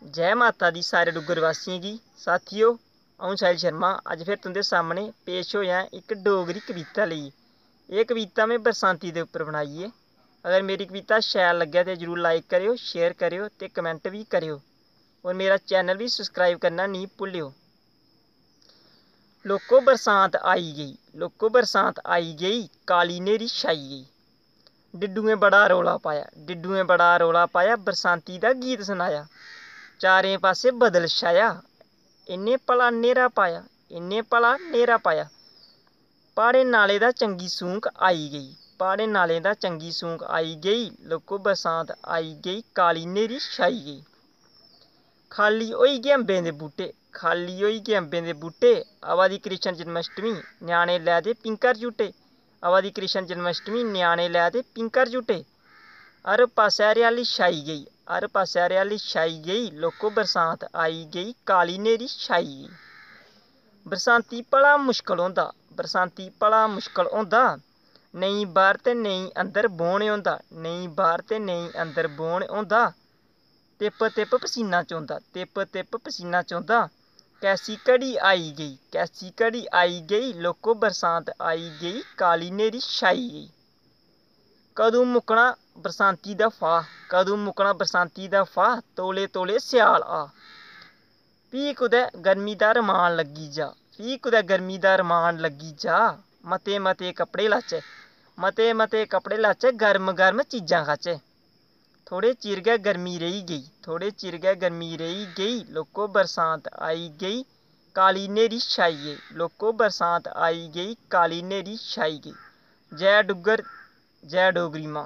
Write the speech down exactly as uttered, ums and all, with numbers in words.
जै माता दी सारे डुग्गर वासियें गी। साथियो, अ'ऊं साहिल शर्मा अज्ज फिर तुं'दे सामनै पेश होआ ऐ इक डोगरी कविता लेइयै। एह् कविता में बरसांती दे उप्पर बनाई ऐ। अगर मेरी कविता शैल लग्गै ते जरूर like करेओ, share करेओ ते comment बी करेओ। होर मेरा channel बी subscribe करना नेईं भुल्लेओ। लोको बरसांत आई गेई, लोको बरसांत आई गेई, काली न्हेरी छाई गेई। डिड्डुएं बड़ा रौला पाया, डिड्डुएं बड़ा रौला पाया, बरसांती दा गीत सनाया। चारें पासै बदल छाया, इन्ने भला न्हेरा पाया, इन्ने भला न्हेरा पाया। प्हाड़ें नालें दा चंगी सूंक आई गेई, प्हाड़ें नालें दा चंगी सूंक आई गेई, लोको बरसांत आई गेई, काली न्हेरी छाई गेई। खाल्ली होई गे अम्बें दे बूह्टे, खाल्ली होई गे अम्बें दे बूह्टे, आवा दी कृष्ण जन्माष्टमी, ञ्याणे लै दे पिंकर झूटे। आवा दी कृष्ण जन्माष्टमी, ञ्याणे लै दे पिंकर झूटे। हर पासै हरियाली छाई गेई, हर पासै हरियाली छाई गेई, लोको बरसांत आई गेई, काली न्हेरी छाई गेई। बरसांती भला मुश्कल होंदा, बरसांती भला मुश्कल होंदा, नेईं बाह्र ते नेईं अंदर बौह्न होंदा, नेईं बाह्र ते नेईं अंदर बौह्न होंदा। तिप्प तिप्प पसीना चौंदा, तिप्प तिप्प पसीना चौंदा। कैसी घड़ी आई गेई, कैसी घड़ी आई गेई, लोको बरसांत आई गेई, काली न्हेरी छाई गेई। कदूं मुक्कना बरसांती दा फाह्, कदूं मुक्कना बरसांती दा फाह्, तौले तौले स्याल आ। फ्ही कुतै गर्मी दा रमान लग्गी जा, फ्ही कुतै गर्मी दा रमान लग्गी जा। मते मते कपड़े लाचै, मते मते कपड़े लाचै, गर्म गर्म चीजां खाचै। थोह्ड़े चिर गै गर्मी रेही गेई, थोह्ड़े चिर गै गर्मी रेही गेई, लोको बरसांत आई गेई, काली न्हेरी छाई गेई, लोको बरसांत आई गेई, काली न्हेरी छाई गेई। जै डुग्गर, जै डोगरी मां।